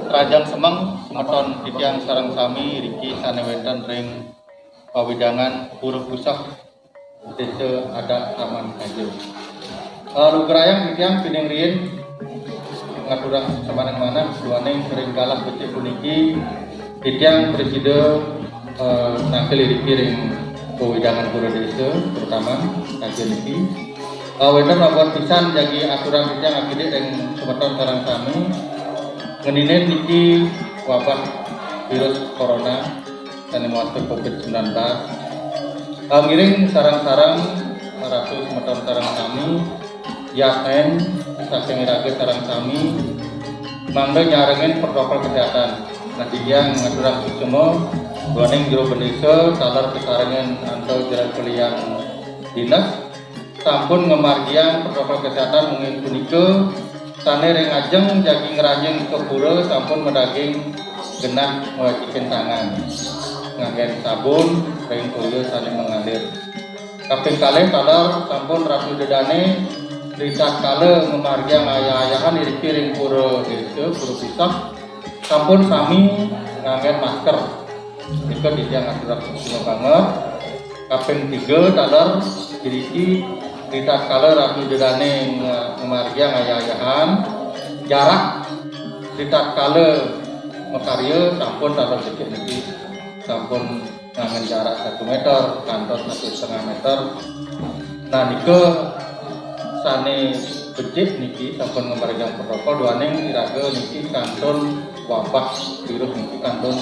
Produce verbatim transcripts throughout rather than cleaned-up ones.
Rahajeng semeng semeton titiang sareng sami riki sane wenten ring pawidangan Pura Puseh, Desa Adat Taman Kaja. Eh, lugrayang titiang pining riin ngaturang samanah-manah duaning ring galah becik puniki, titiang prasida, eh, nangkil iriki ring pawidangan Pura Desa, terutama Kaja niki. Eh, wenten babot pisan jagi aturang titiang akidik ring semeton sareng sami ngeninin niki wabah virus corona sane mawasta covid sembilan belas. Eh, ngiring sareng-sareng ratu semeton sareng sami, yatnain saking iraga sareng sami, mangda nyarengin protokol kesehatan. Nah, titiang ngaturang suksma duaning jero bendesa taler kasarengin antuk jero kelian dinas sampun ngamargiang protokol kesehatan mungguing punika sane ring ajeng jagi ngranjing ka pura sampun madaging genah ngwecikin tangan nganggen sabun ring toya sane mangalir. Kaping kalih taler sampun ratu ida dane ritatkala ngamargiang ayah-ayahan iriki ring pura desa, Pura Puseh, sampun sami nganggen masker. Nika titiang aturang suksma banget. Kaping tiga taler iriki ritatkala ratu ida dane nge-, ngamargiang ayah-ayahan, jarak ritatkala makarya sampun taler becik niki sampun nganggen jarak satu meter kantos satu setengah meter. Nah, nika sane becik niki sampun ngamargiang protokol duaning iraga niki kantun wabah virus niki kantun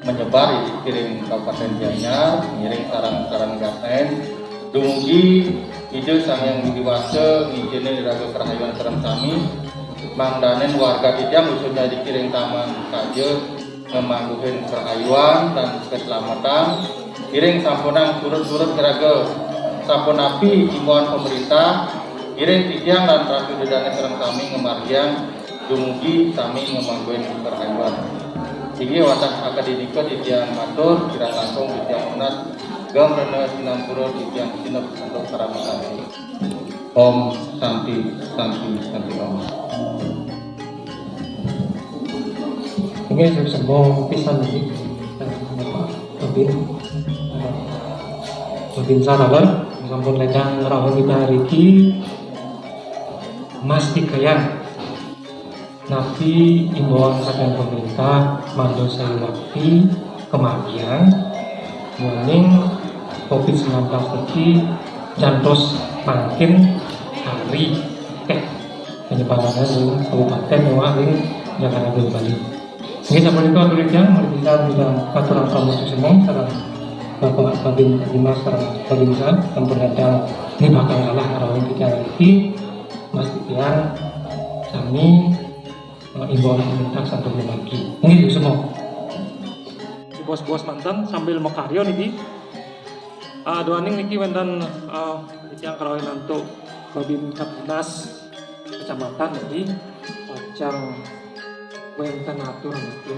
menyebar iriki ring Kabupaten Gianyar, ngiring sareng-sareng yatnain dumugi Ida Sang Hyang Widi Wasa ngijinin iraga karahayuan sareng sami, mangdanin warga titiang khususnya iriki ring Taman Kaja ngamangguhin karahayuan lan keselamatan. Ngiring sampunang surut-surut iraga, sapunapi imbauan pemerintah, ngiring titiang lan ratu ida dane sareng sami ngamargiang dumugi sami ngamangguhin karahayuan. Inggih wantah akadi nika titiang matur, kirang langkung titiang nunas, geng rena sinampura titiang sineb antuk parama santi. Om Santi, Santi, Santi Om. Ini sembung pisan ini. Bapak Babin, Babin Sarala, sampun ledang rauh kita riki, mastikayang napi imbauan saking pemerintah mangda sayuwakti kamargiang, yening covid sembilan belas niki jantos mangkin hari teh penyebarannya di kabupaten miwah di Jakarta Bali. Ini sampun itu atur yang melihat kita aturang kamu semua sareng Bapak Babin Dimas sareng Babinsa sampun ledang di belakang kalah rauh kita niki, mastikayang sami, eh, imbauan pemerintah sampun dumargi. Nggih, semua. Bos-bos manten sambil makarya niki. Ah, duaning niki wenten, ah, titiang karauhin antuk Babin Kamtibmas Kecamatan niki. Pacang wenten atur niki.